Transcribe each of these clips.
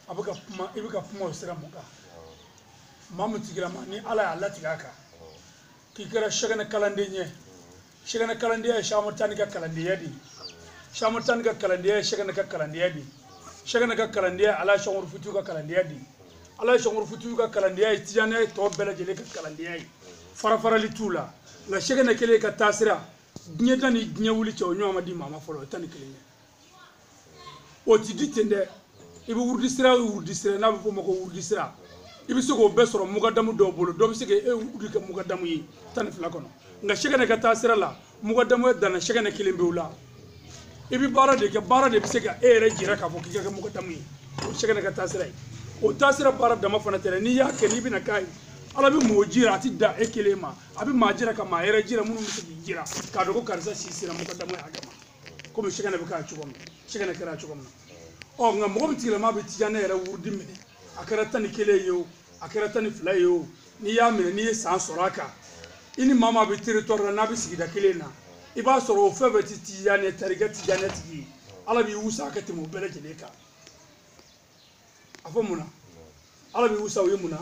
A bɛ ka kuma, i bɛ ka kuma o sira mun kan? Maa min tigilama ni Ala y'a latigɛ a kan k'i kɛra sɛgɛnɛ kalanden ye, sɛgɛnɛ kalandenya ye Sɛki Amadu Tijani ka kalandenya de ye. Sɛki Amadu Tijani ka kalandenya ye sɛgɛnɛ ka kalandenya de ye. Sɛgɛnɛ ka kalandenya ye Ala Sɛki Umaru Futiyu ka kalandenya de ye. Ala Sɛki Umaru Futiyu ka kalandenya ye Tijaniya tɔ bɛɛ lajɛlen ka kalandenya ye. Farafarali t'u la. Nka sɛgɛnɛ kelen ka taasira diɲɛ da ni diɲɛ wuli cɛ, o ɲɔgɔn ma di maa ma fɔlɔ, o ye 11 ye. O ti di ten dɛ. I bɛ wurudi sira o wurudi sira, n'a bɛ f'o ma ko wurudi sira, i bɛ se k'o bɛɛ sɔrɔ mugadamu dɔw bolo. Dɔ bɛ se k'e wurudi kɛ mugadamu ye 12 kɔnɔ. Nka sɛgɛnɛ ka taa sira la, mugadamu danna sɛgɛnɛ kelen pewu la. I bɛ baara de kɛ, baara de bɛ se ka e yɛrɛ jira k'a fɔ k'i ka kɛ mugadamu ye. O sɛgɛnɛ ka taa sira ye. O taa sira baara dama fana tɛ dɛ. N'i y'a kɛ, n'i bɛna k'a ye, Ala bɛ mɔgɔ jira, a ti dan e kelen ma, a bɛ maa jira ka maa yɛrɛ jira minnu bɛ se k'i jira k'a dɔn ko karisa si sera mugadamu ye hakɛ ma, komi sɛgɛnɛ bɛ k'a cogo min, sɛgɛnɛ kɛra cogo min na. Ɔ, nka mɔgɔ min tigilama bɛ Tijani yɛrɛ wurudi minɛ, a kɛra 11 ye o, a kɛra 12 ye o, n'i y'a minɛ, n'i ye san sɔrɔ a kan, i ni maa maa bɛ territoire la, n'a bɛ sigida kelen na, i b'a sɔrɔ o fɛn fɛn tɛ Tijani tarika Tijani tigi ye, Ala b'i wusa ka tɛmɛ o bɛɛ lajɛlen kan. A fɔ mun na Ala b'i wusa o ye mun na?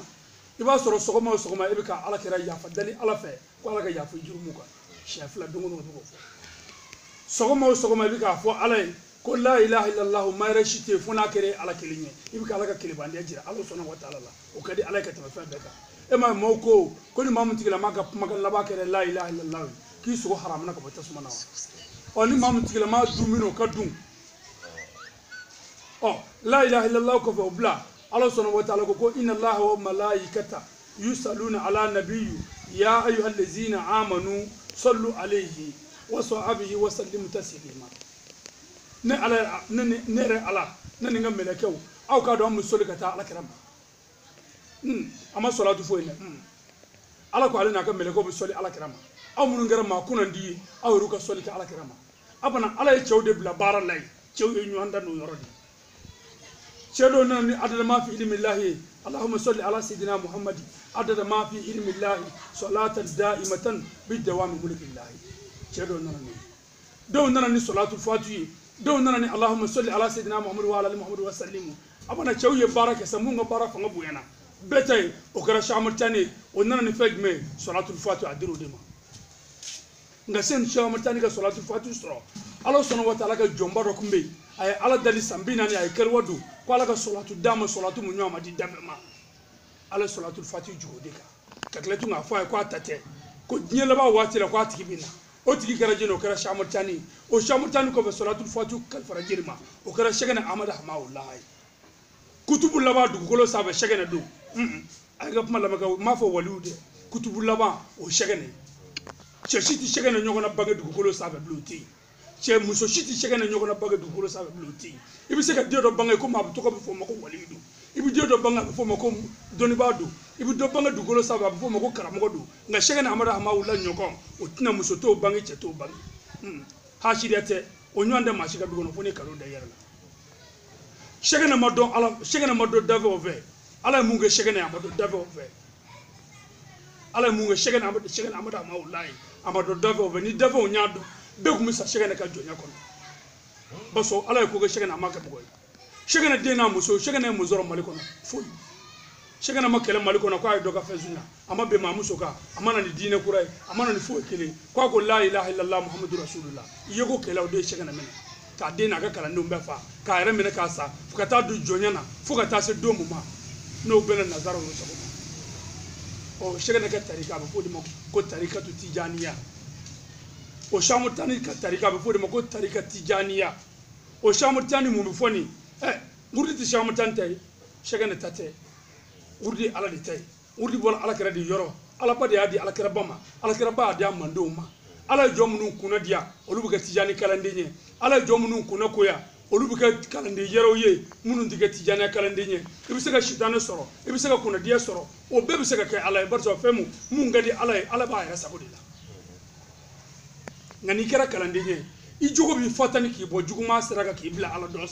I b'a sɔrɔ sɔgɔma o sɔgɔma, e bɛ ka Ala kɛra yafa dali Ala fɛ ko Ala ka yafa i jurumu kan siɲɛ 2 don o don, o bɛ k'o fɔ. Sɔgɔma o sɔgɔma, i bɛ k'a fɔ Ala ye ko la ilaha illallah, maa yɛrɛ si tɛ yen fo n'a kɛra Ala kelen ye. I bɛ ka Ala ka kelebandenya jira Ala sɔnna wa taala la, o ka di Ala ye ka tɛmɛ fɛn bɛɛ kan. E m'a ye maaw ko ni maa min tigilama ka kumakan laban kɛra la ilaha illallah ye, k'i sogo haramuna ka bɔ tasuma na wa? Ɔ, ni maa min tigilama dun min o ka dun, ɔ, la ilaha illallah kɔfɛ, o bila Ala sɔnna wa taala ko inna allaha wa malaikata yusalluna ala nabiyyu ya ayyuhallazina amanu sallu alayhi wa sahbihi wa sallimu taslima. Ne Ala, ne ne yɛrɛ Ala, ne ni n ka mɛlɛkɛw, aw k'a dɔn an bɛ soli ka taa Ala kira ma. A ma sɔlatu foyi dɛ. Ala ko ale n'a ka mɛlɛkɛw bɛ sɔli Ala kira ma. Aw minnu kɛra maa kunnandi ye, aw yɛrɛw ka sɔli kɛ Ala kira ma. A fana Ala ye cɛw de bila baara la yen, cɛw ye ɲɔgɔn dan n'o yɔrɔ de ye. Cɛ dɔw nana ni adada ma fi ilmillahi, allahumma salli ala sayyidina muhammadi adada ma fi ilmillahi salatan da'imatan bi dawami mulkillahi. Cɛ dɔw nana ni, dɔw nana ni salatu fatu ye, dɔw nana ni allahumma salli ala sayyidina muhammadu wa ala ali muhammadu wa sallimu. A bana cɛw ye baara kɛ sa, mun ka baara fanga bonyana bɛɛ ta ye, o kɛra Sɛki Amadu Tijani ye. O nana ni fɛn jumɛn ye? Salatu fatu, a dir'o de ma. Nka sani Sɛki Amadu Tijani ka salatu fatu sɔrɔ, Ala sɔnna wa taala ka jɔnba dɔ tun bɛ yen, a ye Ala dali san 40, a ye kɛliwa don ko Ala ka salatu d'a ma, salatu mun ɲɔgɔn ma di dafɛ ma. Ala ye salatu fatu jigin o de kan ka tila tun k'a fɔ a ye ko a ta tɛ, ko diɲɛ laban waati la ko a tigi bɛ na. O tigi kɛra jɔni? O kɛra Sɛki Amadu Tijani ye. O Sɛki Amadu Tijani kɔfɛ, salatu fatu kalifara jeli ma, o kɛra Sɛkɛnɛ Amadu Hamawula ye. Kutubu laban dugukolo sanfɛ, Sɛkɛnɛ don. A ye ka kuma lamɛn, n m'a fɔ waliw dɛ, kutubu laban o Sɛkɛnɛ ye. Cɛ si tɛ Sɛkɛnɛ ɲɔgɔn na bange dugukolo sanfɛ bilen, o tɛ yen. Cɛ muso si tɛ Sɛkɛnɛ ɲɔgɔn na bange dugukolo sanfɛ bilen, o tɛ yen. I bɛ se ka den dɔ bange komi a bɛ tɔgɔ bɛ fɔ o ma ko waliyu don, i bɛ den dɔ bange a bɛ fɔ o ma ko dɔnnibaa don, i bɛ dɔ bange dugukolo sanfɛ a bɛ fɔ o ma ko karamɔgɔ don. Nka Sɛkɛnɛ Amadu Hamawula ɲɔgɔn o tɛna, muso t'o bange, cɛ t'o bange. Hasiriya tɛ, o ɲɔgɔn tɛ maa si ka du kɔnɔ fo ni kalo da i yɛrɛ la. Sɛkɛnɛ ma dɔn Ala, Sɛkɛnɛ ma dɔn dafɛ o fɛ. Ala ye mun kɛ Sɛkɛnɛ, a ma dɔn dafɛ o fɛ. Ala ye mun kɛ Sɛkɛnɛ Amadu, Sɛkɛnɛ Amadu Hamawula ye, a ma dɔn dafɛ o fɛ. Ni dafɛw y'a dɔn, bɛɛ tun bɛ sa Sɛkɛnɛ ka jɔnya kɔnɔ. Basɔ Ala ye ko kɛ Sɛkɛnɛ, a ma kɛ mɔgɔ ye. Sɛkɛnɛ den n'a muso, Sɛkɛnɛ ye mun sɔrɔ Mali kɔnɔ? Foyi. Sɛkɛnɛ ma kɛlɛ Mali kɔnɔ k'a ye dɔ ka fɛn suɲɛ, a ma bɛn maa muso kan, a ma na ni diinɛ kura ye, a ma na ni foyi kelen k'a ko la ilaha illallah muhammadu rasulullah. I ye ko kɛlɛ, o de ye Sɛkɛnɛ minɛ k'a den n'a ka kalandenw bɛɛ fa, k'a yɛrɛ minɛ k'a sa fo ka taa don jɔnya na, fo ka taa se don mun ma n'o bɛnna nanzaraw sago ma. Ɔ, Sɛkɛnɛ ka tarika, a bɛ fɔ o de ma ko tarikatu tijaniya. O Sɛki Amadu Tijani ka tarika, a bɛ fɔ o de ma ko tarika tijaniya. O Sɛki Amadu Tijani mun bɛ fɔ nin? Ɛ, wurudi tɛ Sɛki Amadu Tijani ta ye, Sɛkɛnɛ ta tɛ. Wurudi Ala de ta ye. Wurudi bɔra Ala kɛra de yɔrɔ, Alaba de y'a di Alakiraba ma, Alakiraba y'a di a mandenw ma. Ala ye jɔn minnu kunna diya, olu bɛ kɛ Tijani kalanden ye. Ala ye jɔn minnu kunna koya, olu bɛ kɛ kalanden yɛrɛw ye minnu tɛ kɛ Tijani kalanden ye. I bɛ se ka sitanɛ sɔrɔ, i bɛ se ka kunnadiya sɔrɔ, o bɛɛ bɛ se ka kɛ Ala ye, barisa fɛn mun ka di Ala ye, Ala b'a yɛrɛ sago de la. Nka n'i kɛra kalanden ye, i jogo b'i fatani k'i bɔ juguman sira kan k'i bila Ala dɔn.